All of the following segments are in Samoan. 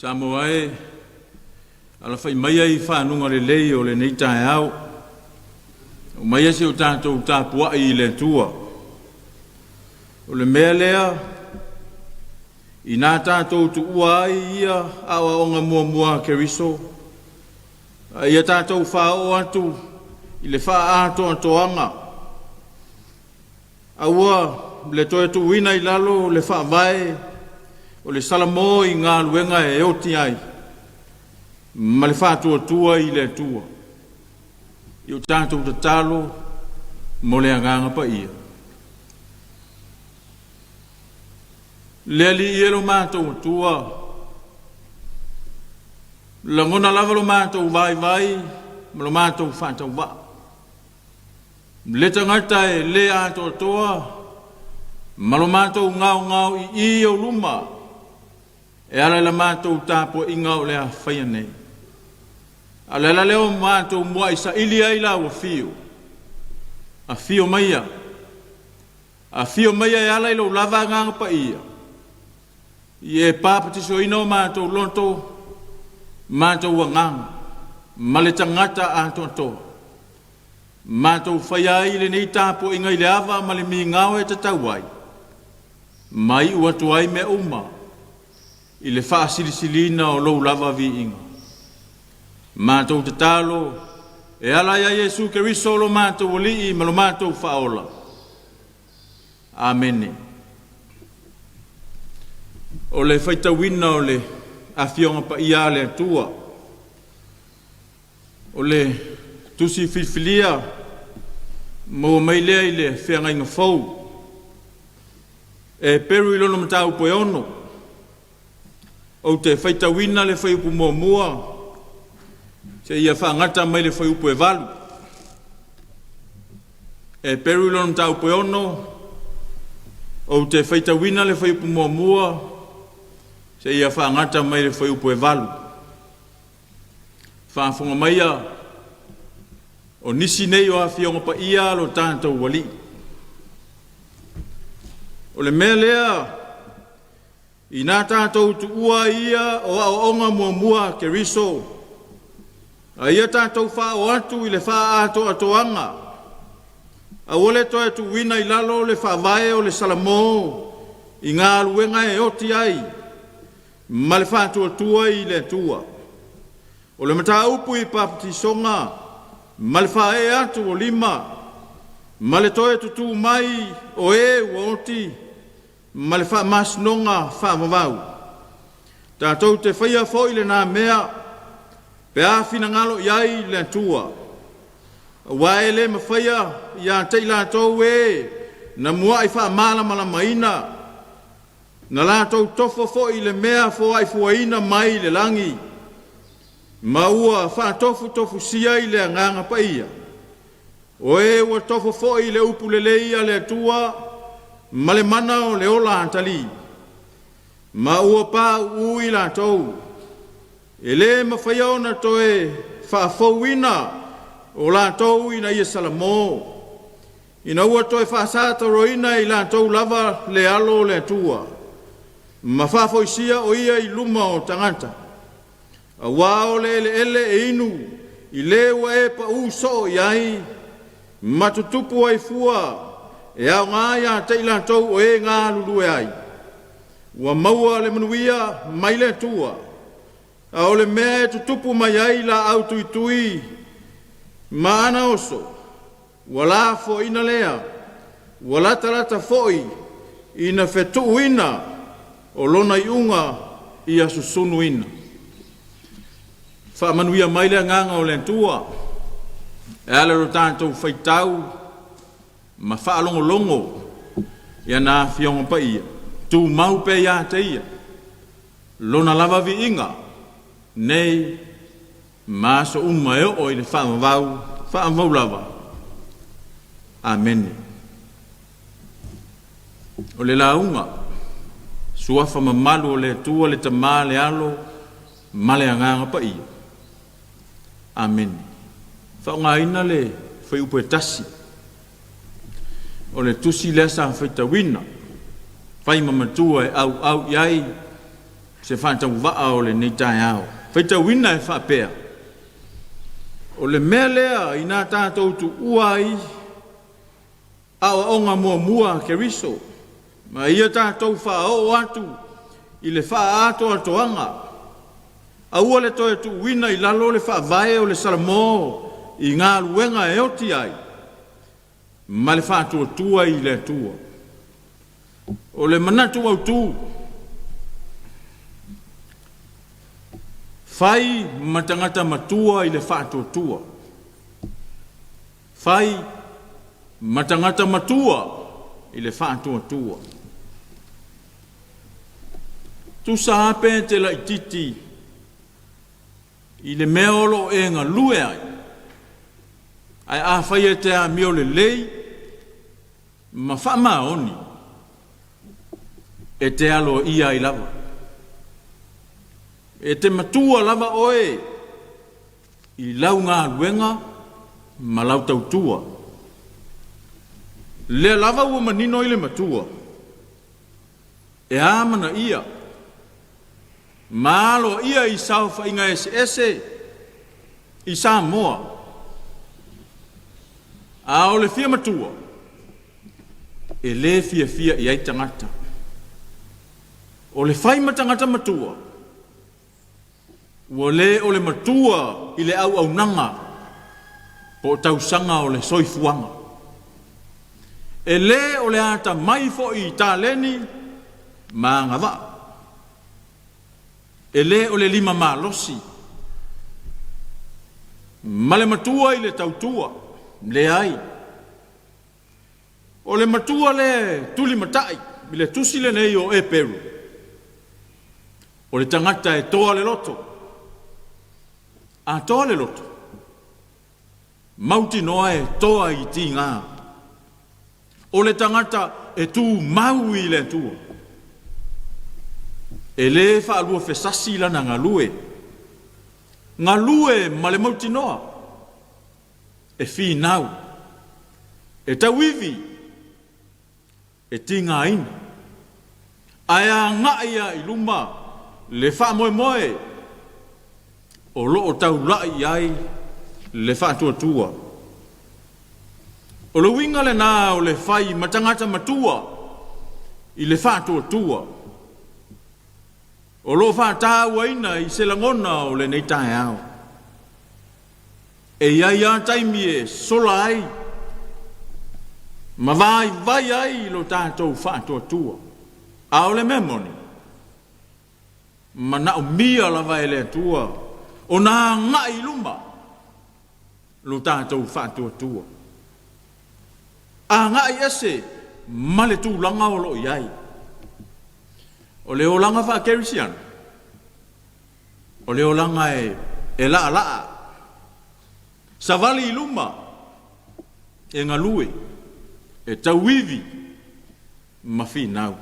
Samoa e, alafai maia i fanuga lelei o lenei taeao. Aumaia si o tatou tapuai i le Atua. O le mea lea, inā tatou tuua ai ia aoaoga muamua a Keriso, a ia tatou faaoo atu i le faaatoatoaga. Aua le toe tuuina i lalo le faavae o le Salamo i galuega e oti ai ma le faatuatua i le Atua. I o tatou tatalo mo le Agaga Paia. Le Alii e lo matou Atua, lagona lava lo matou vaivai ma lo matou faatauvaa. Le tagata e le atoatoa ma lo matou gaogao i i ou luma e ala i la matou tapuaiga o le a faia nei. A o le ala lea o matou muai saili ai lau afio, afio maia, afio maia e ala i lou lava Agaga Paia, i e papatisoina o matou loto, matou agaga, ma le tagata atoatoa. Matou faia ai lenei tapuaiga i le ava ma le migao e tatau ai, ma iu atu ai mea uma i le faasilisiliina o lou lava viiga. Matou tatalo e ala ia Iesu Keriso lo matou Alii ma lo matou Faaola. Amene. O le faitauina o le Afioga Paia a le Atua. O le tusi filifilia maua mai lea i le feagaiga fou e Peru i lona mataupu e 6. Ou te faitauina le fuaiupu muamua seia faagata mai le fuaiupu e 8. E Peru i lona mataupu e 6, ou te faitauina le fuaiupu muamua seia faagata mai le fuaiupu e 8. Faafofoga maia, o nisi nei o Afioga Paia a lo tatou Alii. O le mea lea, inā tatou tuua ai ia o aoaoga muamua a Keriso, a ia tatou faaoo atu i le faaatoatoaga, aua le toe tuuina i lalo le faavae o le Salamo i galuega e oti ai ma le faatuatua i le Atua. O le mataupu i papatisoga ma le faaee atu o lima, ma le toe tutū mai o e ua oti ma le faamasinoga faavavau. Tatou te faia foi lenā mea pe a finagalo i ai le Atua. Aua e le mafaia ia te i latou e na muai faamalamalamaina, na latou tofo foi i le mea foaifuaina mai le lagi, ma ua faatofutofusia i le Agaga Paia, o e ua tofo foi i le upu lelei a le Atua ma le mana o le ola atalii, ma ua pauu i latou, e le mafaia ona toe faafouina o latou ina ia salamo, ina ua toe faasatoroina e i latou lava le alo o le Atua, ma faafoisia o ia i luma o tagata. Auā o le eleele e inu i le ua e paū soo i ai, ma tutupu ai fua e aoga ia te i latou o e galulue ai, ua maua le manuia mai le Atua. A o le mea e tutupu mai ai laau tuitui ma ana oso, ua lafoaina lea, ua latalata foi ina fetuuina o lona iuga ia susunuina. Faamanuia mai le agaga o le Atua e ala i lo tatou faitau ma faalogologo i ana Afioga Paia, tumau pea ia te ia. Lona lava viiga, nei ma aso uma e oo i le faavavau faavavau lava. Amene. O le lauga, Suafa mamalu o le Atua le Tama le Alo ma le Agaga Paia. Amene. Faaaogaina le fuaiupu e 1 o le tusi lea sa faitauina, fai ma matua e auau i ai se faatauvaa o lenei taeao. Faitauina e faapea, O le mea lea ina tatou tuua ai aoaoga muamua a Keriso, ma ia tatou faaoo atu i le faaatoatoaga, aua le toe tuuina i lalo le faavae o le Salamo i galuega e oti ai ma le faatuatua i le Atua. O le manatu autu, fai ma tagata matua i le faatuatua. Fai ma tagata matua i le faatuatua. Tusa lava pe te laititi i le mea o lo o e galue ai, ae afai e te amio lelei ma faamaoni, e te aloaia ai lava. E te matua lava oe i lau galuega ma lau tautua. Lea lava ua manino i le matua, e amanaia ma aloaia i saofaiga eseese i Samoa, a o le fia matua, e le fiafia i ai tagata. O le fai ma tagata matua, Ua le o le matua i le auaunaga po o tausaga o le soifuaga. E le o le atamai foi i taleni ma agavaa. E le o le lima malosi ma le matua i le tautua, leai. O le matua lea e tulimatai i le tusi lenei o Eperu, o le tagata e toa le loto. A toa le loto, mautinoa e toa i tiga. O le tagata e tumau i le Atua. E le faaluafesasi lana galue. Galue ma le mautinoa. E finau, e tauivi, e tigaina, ae agai lava i luma le faamoemoe o lo o taulai i ai le faatuatua. O le uiga lena o le fai ma tagata matua i le faatuatua o lo o faatauaina i se lagona o lenei taeao. E i ai lava taimi e sola ai ma vaivai ai lo tatou faatuatua. A o le mea moni, manaomia lava e le Atua ona agai i luma lo tatou faatuatua. Agai ese ma le tulaga o lo o i ai. O le olaga faakerisiano, O le olaga e laalaa, savali i luma, e galue, e tauivi ma finau.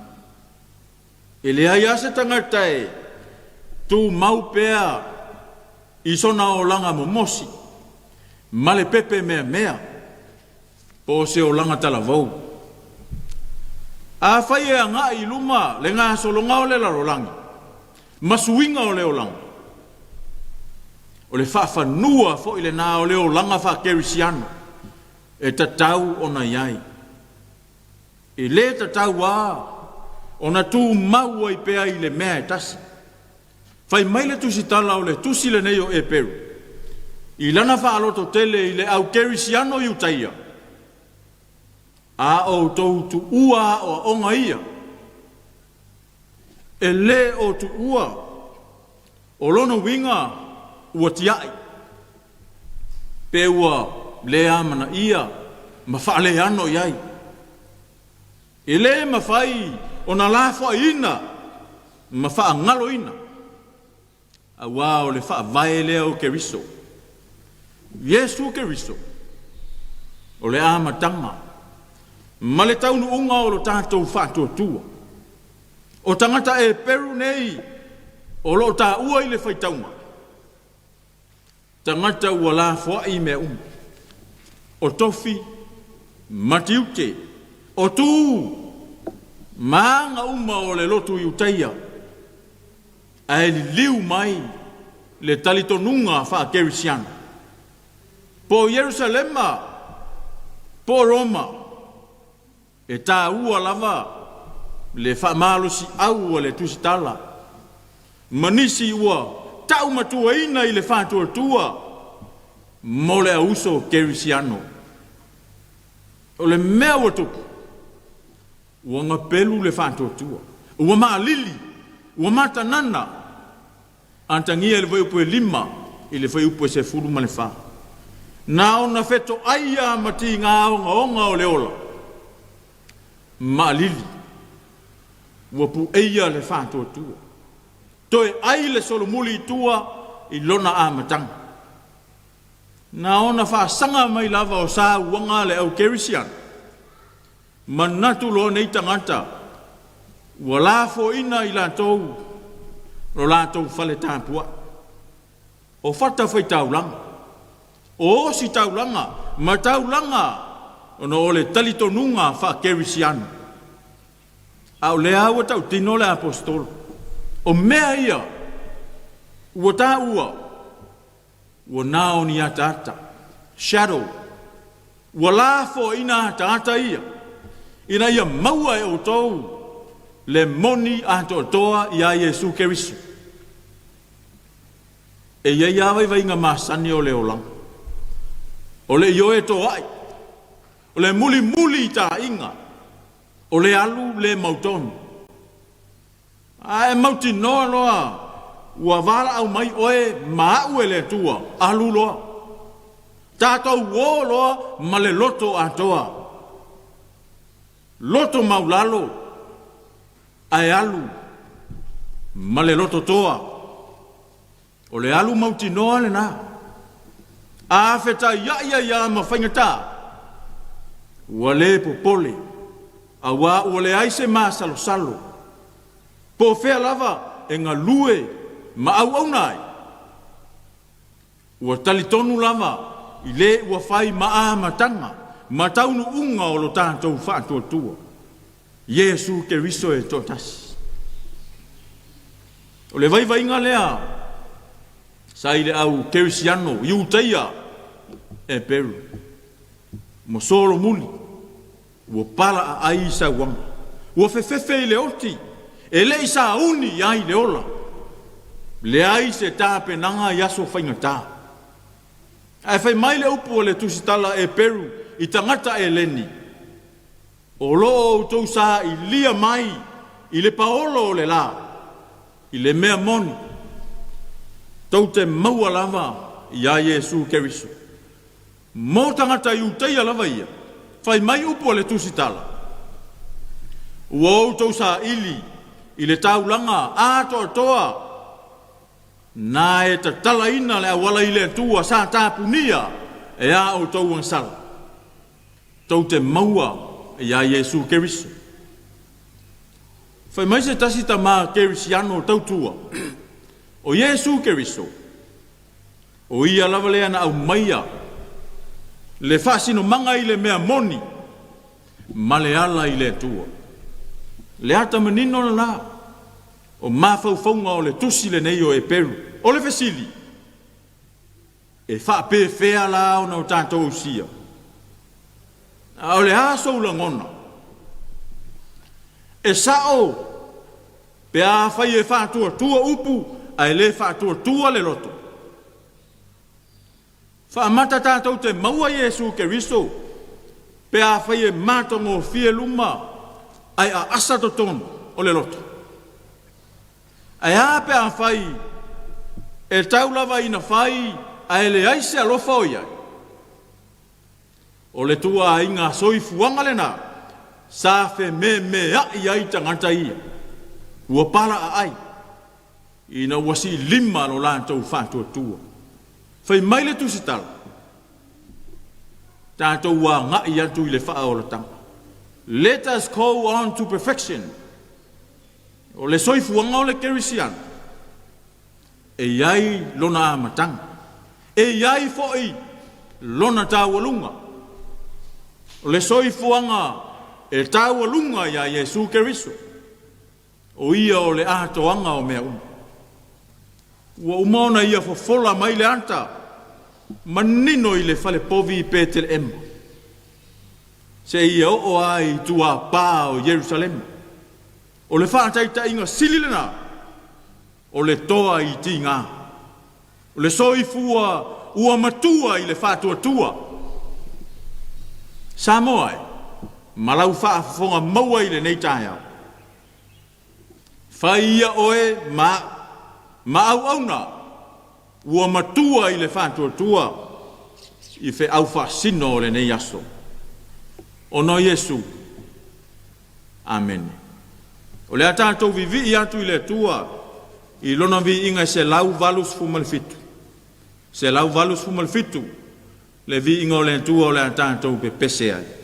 E leai lava se tagata e tumau pea i sona olaga momosi ma le pepe meamea po o se olaga talavou. Afai e agai i luma le gasologa o le lalolagi ma suiga o le olaga, o le faafanua foi lena o le olaga faakerisiano e tatau ona i ai. E le tatau lava ona tumau ai pea i le mea e tasi. Fai mai le tusitala o le tusi lenei o Eperu i lana faalototele i le au kerisiano Iutaia, A outou tuua aoaoga ia, e le o tuua, o lona uiga ua tiai, pe ua le amanaia ma faaleano i ai. E le mafai ona lafoaiina ma faagaloina. Auā o le faavae lea o Keriso. Iesu Keriso, o le amataga ma le taunuuga o lo tatou faatuatua. O tagata Eperu nei o lo o taua i le faitauga, tagata ua lafoai i mea uma, o tofi ma tiute, o tu ma aga uma o le lotu Iutaia, ae liliu mai le talitonuga faa-Kerisiano. Po o Ierusalema po o Roma, e taua lava le faamalosi'au a le Tusitala ma nisi ua ta'umatuaina i le faatuatua mo le auuso kerisiano. O le mea ua tupu, ua gapelu le faatuatua, ua maalili, ua matanana, Atagia i le fuaiupu e 5 i le fuaiupu e 14. Na ona fetoai lava ma tiga ogaoga o le ola, maalili, ua pueia le faatuatua, toe ai le solomuli i tua i lona amataga. Na ona faasaga mai lava o sauaga a le au kerisiano, Manatu loa nei tagata ua lafoina i latou lo latou fale tapuai, o fatafaitaulaga, o ositaulaga ma taulaga ona o le talitonuga faakerisiano. A o lea ua tautino le Aposetolo, o mea ia ua taua Ua na o ni ataata, shadow, ua lafoaina ataata ia, ina ia maua e outou le moni atoatoa iā Iesu Keriso. E i ai lava vaivaiga masani o le olaga, o le ioe toa'i, o le mulimuli i taaiga, o le alu le mautonu. A e mautinoa loa ua valaau mai oe ma a'u e le Atua, alu loa. Tatou o loa ma le loto atoa, loto maulalo, ae alu ma le loto toa. O le alu mautinoa lena. A fetaiai ai lava ma faigata, ua le popole, auā ua leai se masalosalo. Po o fea lava e galue ma auauna ai, ua talitonu lava i le ua fai ma amataga ma taunuuga o lo tatou faatuatua. Iesu Keriso e toatasi. O le vaivaiga lea sa i le au Kerisiano Iutaia Eperu ma solomuli ua pala aai i sauaga, ua fefefe i le oti e le i sauni i ai le ola, leai se tapenaga i aso faigata. Ae fai mai le upu a le Tusitala Eperu i tagata Eleni, O lo o outou sailia mai i le paolo o le la, i le mea moni, tou te maua lava iā Iesu Keriso. Mo tagata Iutaia lava ia, fai mai upu a le Tusitala, Ua outou saili i le taulaga atoatoa na e tatalaina le auala i le Atua sa tapunia e a outou agasala. Tou te maua iā Iesu Keriso. Fai mai se tasi tama Kerisiano tautua, O Iesu Keriso, o Ia lava lea na aumaia le faasinomaga i le mea moni ma le ala i le Atua. Le ata manino lena o mafaufauga o le tusi lenei o Eperu. O le fesili, E faapefea la ona o tatou ausia? A o le a sou lagona? E sa'o pe afai e faatuatua upu ae le faatuatua le loto. Faamata tatou te maua Iesu Keriso pe afai e matagofie luma ae aasa totonu o le loto. Ae a pe afai e tau lava ina fai ae leai se alofa o i ai? O le tuaaiga soifuaga lena sa fememeai ai tagata ia ua pala aai. ina ua siilima lo latou faatuatua. Fai mai le Tusitala, tatou agai atu i le faaolataga. Let us go on to perfection. O le soifuaga o le kerisiano, e i ai lona amataga, e i ai foi lona taualuga. O le soifuaga e taualuga iā Iesu Keriso, o Ia o le atoaga o mea uma. Ua uma ona Ia fofola mai le ata manino i le falepovi i Peteleema, seia oo lava i tuapā o Ierusalema. O le faataitaiga sili lena o le toa i tiga, o le soifua ua matua i le faatuatua. Samoa e, ma lau faafofoga maua i lenei taeao, fai ia oe ma a'u ma auauna ua matua i le faatuatua i feau faasino o lenei aso. Ona o Iesu. Amene. O le a tatou vivii atu i le Atua i Lona viiga e 187, 187 le viiga o le Atua o le a tatou pepese ai.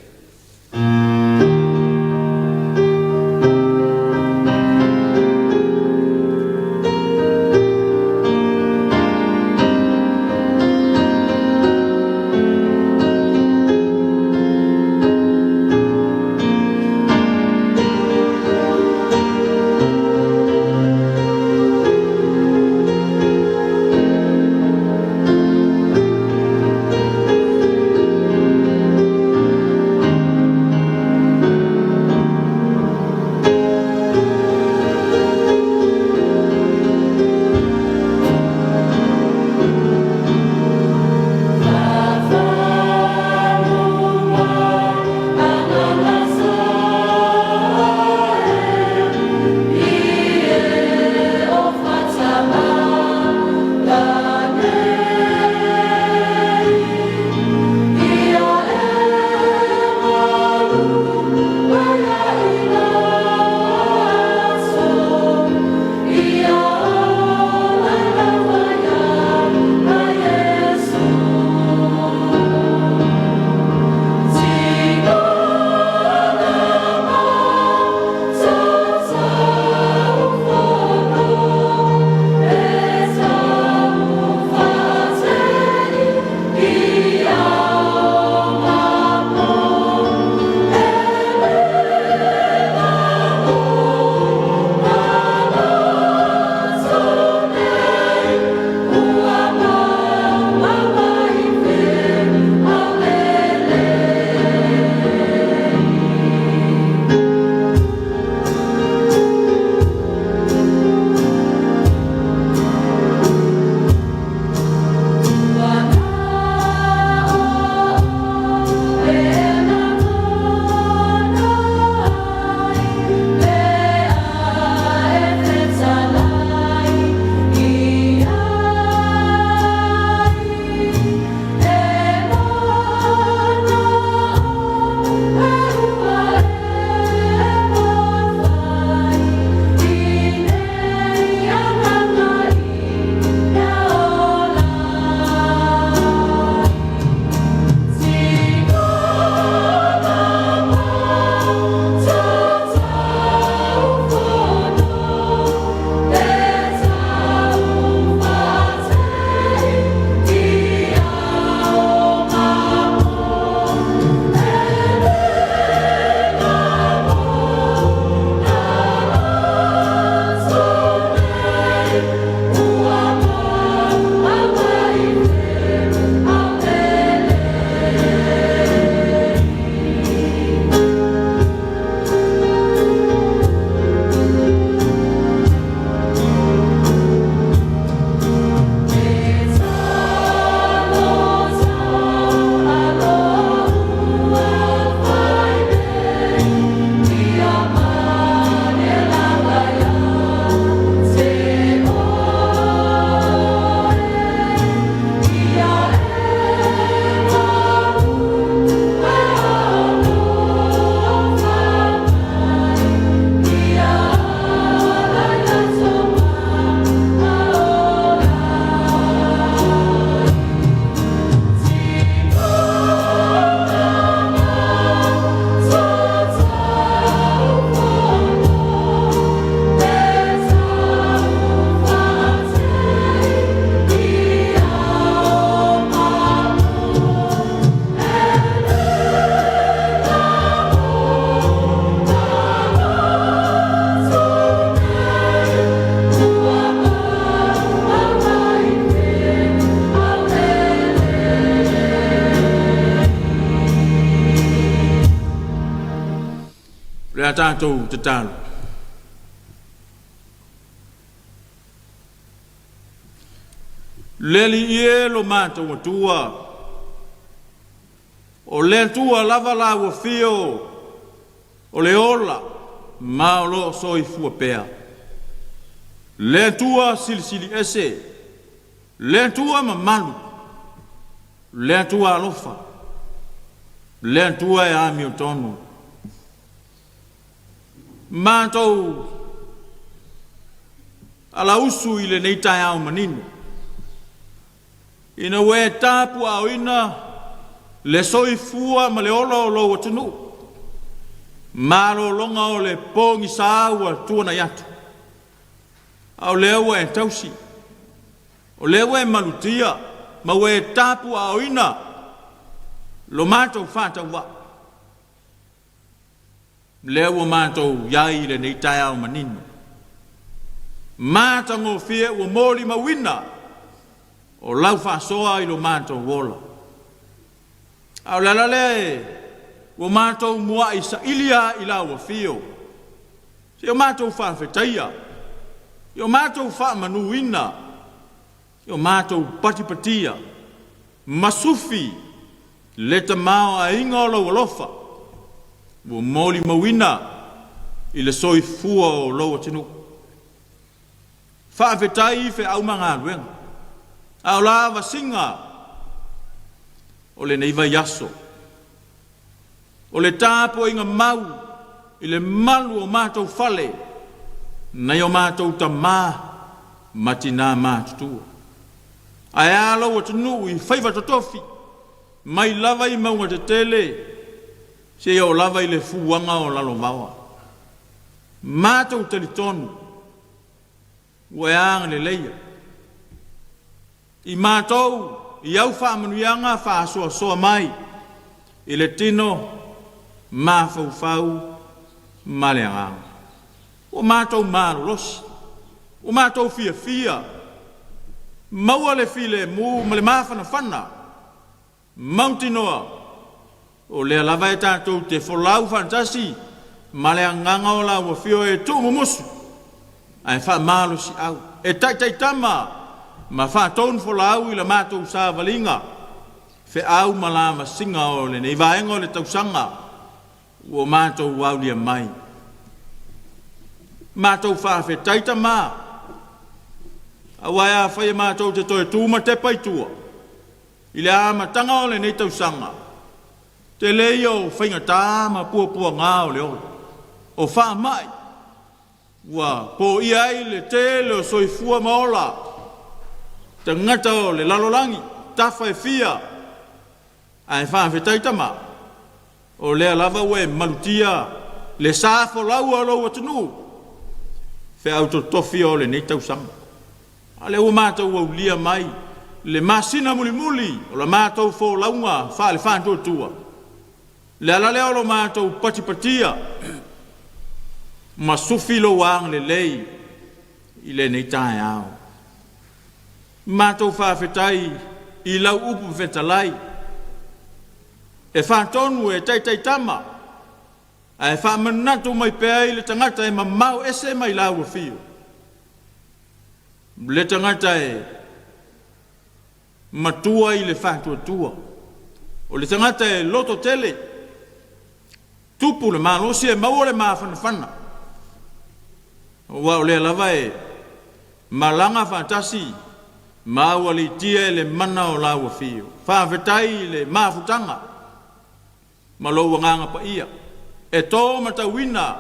Le a tatou tatalo. Le Alii e lo matou Atua, o le Atua lava la ua fio o le ola ma o lo o soifua pea. Le Atua silisili ese, le Atua mamalu, le Atua alofa, le Atua e amiotonu. Matou alausu i lenei taeao manino, ina ua e tapuaaoina le soifua ma le ola o lou atunuu, malologa o le pogisa ua tuanai atu, a o lea ua e tausi, o lea ua e malutia ma ua e tapuaaoina lo matou faatauvaa. Lea ua matou i ai i lenei taeao manino matagofie ua molimauina o lau faasoa i lo matou ola. A o le ala lea e ua matou muai saili lava i lau afio, si o matou faafetaia, si o matou faamanuina, si o matou patipatia ma sufi le tamaoaiga o lou alofa ua molimauina i le soifua o lou atunuu. Faafetai i feau ma galuega, a o lavasiga o lenei vaiaso, o le tapuaiga mau i le malu o matou fale nai o matou tamā ma tinā matutua. Ae a lou atunuu i faiva totofi, mai lava i mauga tetele seia oo lava i le fuaga o lalovaoa. Matou talitonu ua e agaleleia i matou i au faamanuiaga faasoasoa mai i le tino, mafaufau ma le agaga. Ua matou malolosi, ua matou fiafia, maua le filemu ma le mafanafana, mautinoa o lea lava e tatou te folau faatasi ma le agaga o lau Afio e tuumumusu ae faamalosiau, e taitaitama ma faatonufolau i la matou savaliga, feau ma lavasiga o lenei vaega o le tausaga ua matou aulia mai. Matou faafetai Tama, aua afai e matou te toe tu ma tepa i tua i le amataga o lenei tausaga, tele ia o faigata ma puapuaga o le ola, o faamai ua poia ai le tele o soifua ma ola tagata o le lalolagi, tafa e fia. Ae faafetai Tama, o lea lava ua e malutia le sa folau o lou atunuu, feau totofi o lenei tausaga. A o lea ua matou aulia mai le masina mulimuli o la matou folauga faale-faatuatua, le ala lea o lo matou patipatia ma sufi lou agalelei i lenei taeao. Matou faafetai i lau upu fetalai, e faatonu e taitaitama ae faamanatu mai pea i le tagata e mamao ese mai lau afio, le tagata e matua i le faatuatua, o le tagata e loto tele, tupu le malosi e maua le mafanafana, aua o lea lava e malaga faatasi ma aualiitia e le mana o lau afio. Faafetai i le mafutaga ma lou agaga paia e to matauina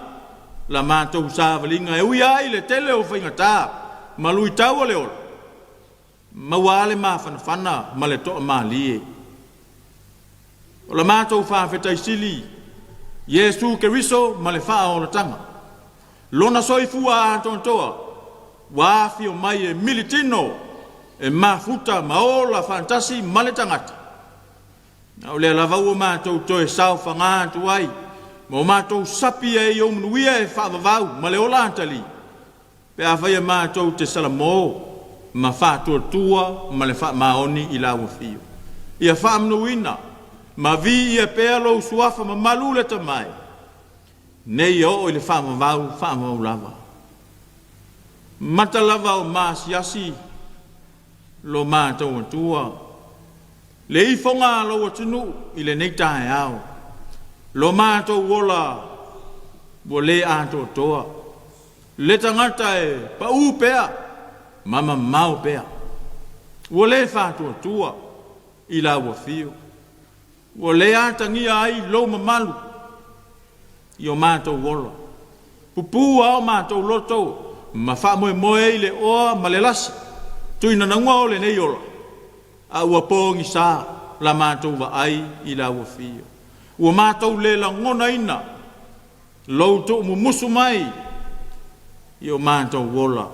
la matou savaliga e ui ai i le tele o faigata ma luitau o le ola, maua lava le mafanafana ma le toamalie. O la matou faafetai sili, Iesu Keriso ma le faaolataga, Lona soifua atoatoa ua afio mai e militino, e mafuta ma ola faatasi ma le tagata. A o lea lava ua matou toe saofaga atu ai ma o matou sapi ai i ou manuia e faavavau ma le ola atalii, pe afai e matou te salamo ma faatuatua ma le faamaoni i lau afio. Ia faamanuina ma viia pea lou suafa mamalu le Tama e. Nei e oo i le faavavau, faavavau lava. Mata lava o maasiasi lo matou Atua, le ifoga a lou atunuu i lenei taeao, lo matou ola ua le atoatoa, le tagata e pau pea ma mamao pea, ua le faatuatua i lau afio, ua le atagia ai lou mamalu i o matou ola. Pupū lava o matou loto ma faamoemoe i le oa ma le lasi tuinanauga o lenei ola, a ua pogisa la matou vaai i lau afio. Ua matou le lagonaina lou tuumumusu mai i o matou ola.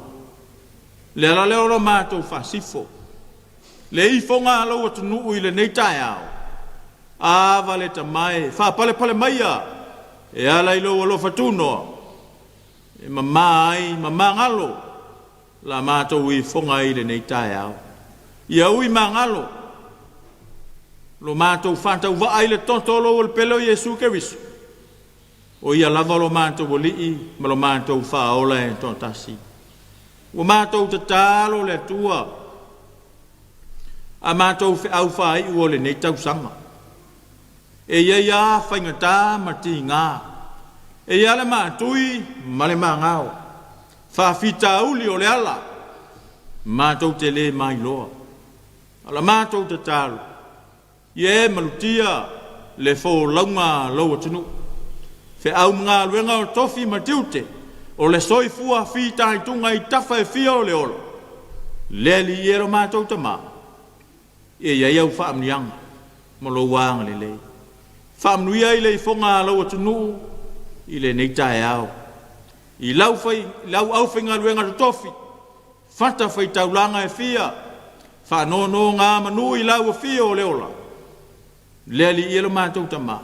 Le ala lea o lo matou faasifo, le ifoga a lou atunuu i lenei taeao, Ava le tamae, faapalepale maia e ala i lou alofa tunoa e mama ai ma magalo la matou ifoga i lenei taeao. Ia ui magalo lo matou faatauvaa i le toto o lou Alepele o Iesu Keriso, o ia lava lo matou Alii ma lo matou Faaola e toatasi. Ua matou tatalo le Atua a matou feau faaiu o lenei tausaga. E i ai lava faigata ma tiga, e i ai le maatui ma le magao, faafitauli o le ala, matou te le mailoa. A o la matou tatalo, ia e malutia le folauga a lou atunuu, feau ma galuega o tofi ma tiute, o le soifua fitaituga i tafa e fia o le ola, le Alii e lo matou Tama, ia i ai au faamanuiaga ma lou agalelei. Faamanuia i le ifoga a lou atunuu i lenei taeao, i lau, fai, lau aufaigaluega totofi, fata faitaulaga e fia, faanonogamanu i lau afio o le ola, le Alii e lo matou Tama,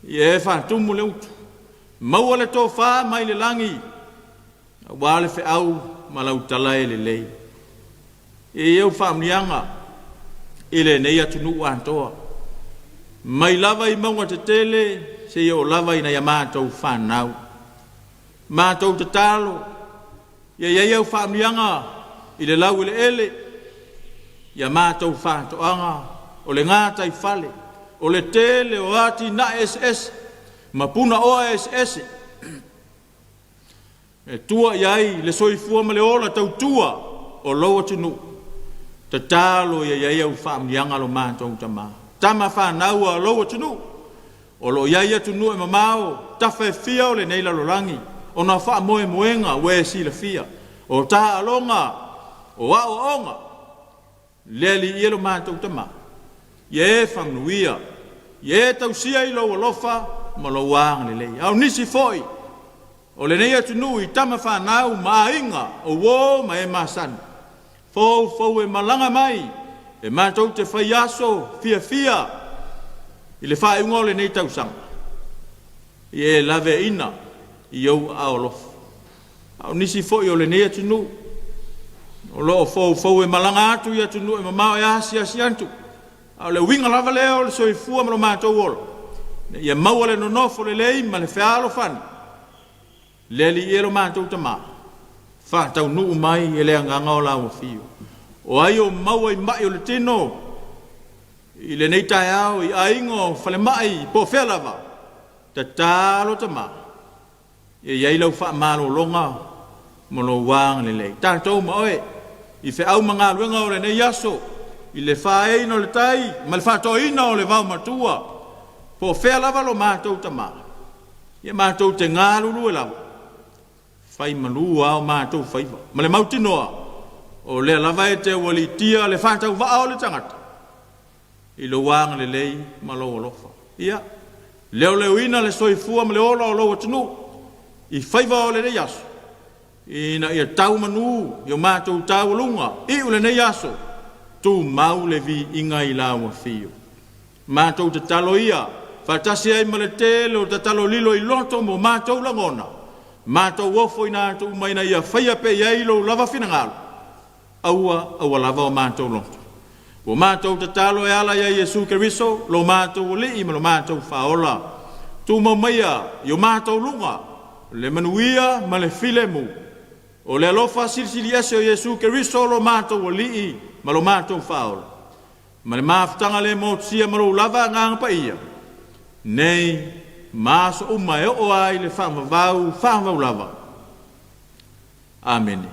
ia e faatumu le utu, maua le tofa mai le lagi, aua le feau ma lau tala e lelei. E i ai au faamanuiaga i lenei atunuu atoa, mai lava i mauga tetele seia oo lava i nai a matou fanau. Matou tatalo, ia i ai au faamanuiaga i le laueleele, ia matou faatoaga, o le gataifale, o le tele o atinae eseese ma punaoa eseese e tua i ai le soifua ma le ola tautua o lou atunuu. Tatalo ia i ai au faamanuiaga lo matou Tama. Tama fanau a lou atunuu, o lo o i ai atunuu e mamao, tafa e fia o lenei lalolagi, ona o faamoemoega ua e silafia, o taaloga, o aoaoga, le Alii e lo matou Tama, ia e faamanuia, ia e tausia i lou alofa ma lou agalelei. A o nisi foi o lenei atunuu i tama fanau ma aiga, o uo ma e masani, foufou e malaga mai e matou te fai aso fiafia i le faaiuga o lenei tausaga, ia e laveaiina i ou aao alofa. A o nisi foi o lenei atunuu o lo o foufou e malaga atu i atunuu e mamao e asiasi atu, a o le uiga lava lea o le soifua ma lo matou ola, ina ia maua le nonofo lelei ma le fealofani, le Alii e lo matou Tama, faataunuu mai e le agaga o lau afio. O ai o maua i mai o le tino i lenei taeao i aiga o falemai po o fea lava, tatalo Tama, Ia i ai lau faamalologa ma lou agalelei. Tatou ma oe i feau ma galuega o lenei aso, i le faaeina o le tai ma le faatoaina o le vaomatua, po o fea lava lo matou tama, ia matou te galulue lava, fai malu lava o matou faiva, ma le mautinoa, o lea lava e te aualiitia le faatauvaa o le tagata i lou agalelei ma lou alofa. Ia, leoleoina le soifua ma le ola o lou atunuu i faiva o lenei aso, ina ia tau manu i o matou taualuga iu lenei aso, tumau le viiga i lau afio. Matou tatalo ia, faatasi ai ma le tele o tatalo lilo i loto ma o matou lagona, matou ofoina atu uma ina ia faia pea i ai lou lava finagalo, Aua, aua lava o matou loto. Ua matou tatalo e ala ia Iesu Keriso, lo matou Alii ma lo matou Faaola. Tumau maia i o matou luga le manuia ma le filemu o le alofa silisili ese o Iesu Keriso lo matou Alii ma lo matou Faaola, ma le mafutaga le motusia ma lou lava Agaga Paia, nei ma aso uma e oo ai le faavavau faavavau lava. Amene.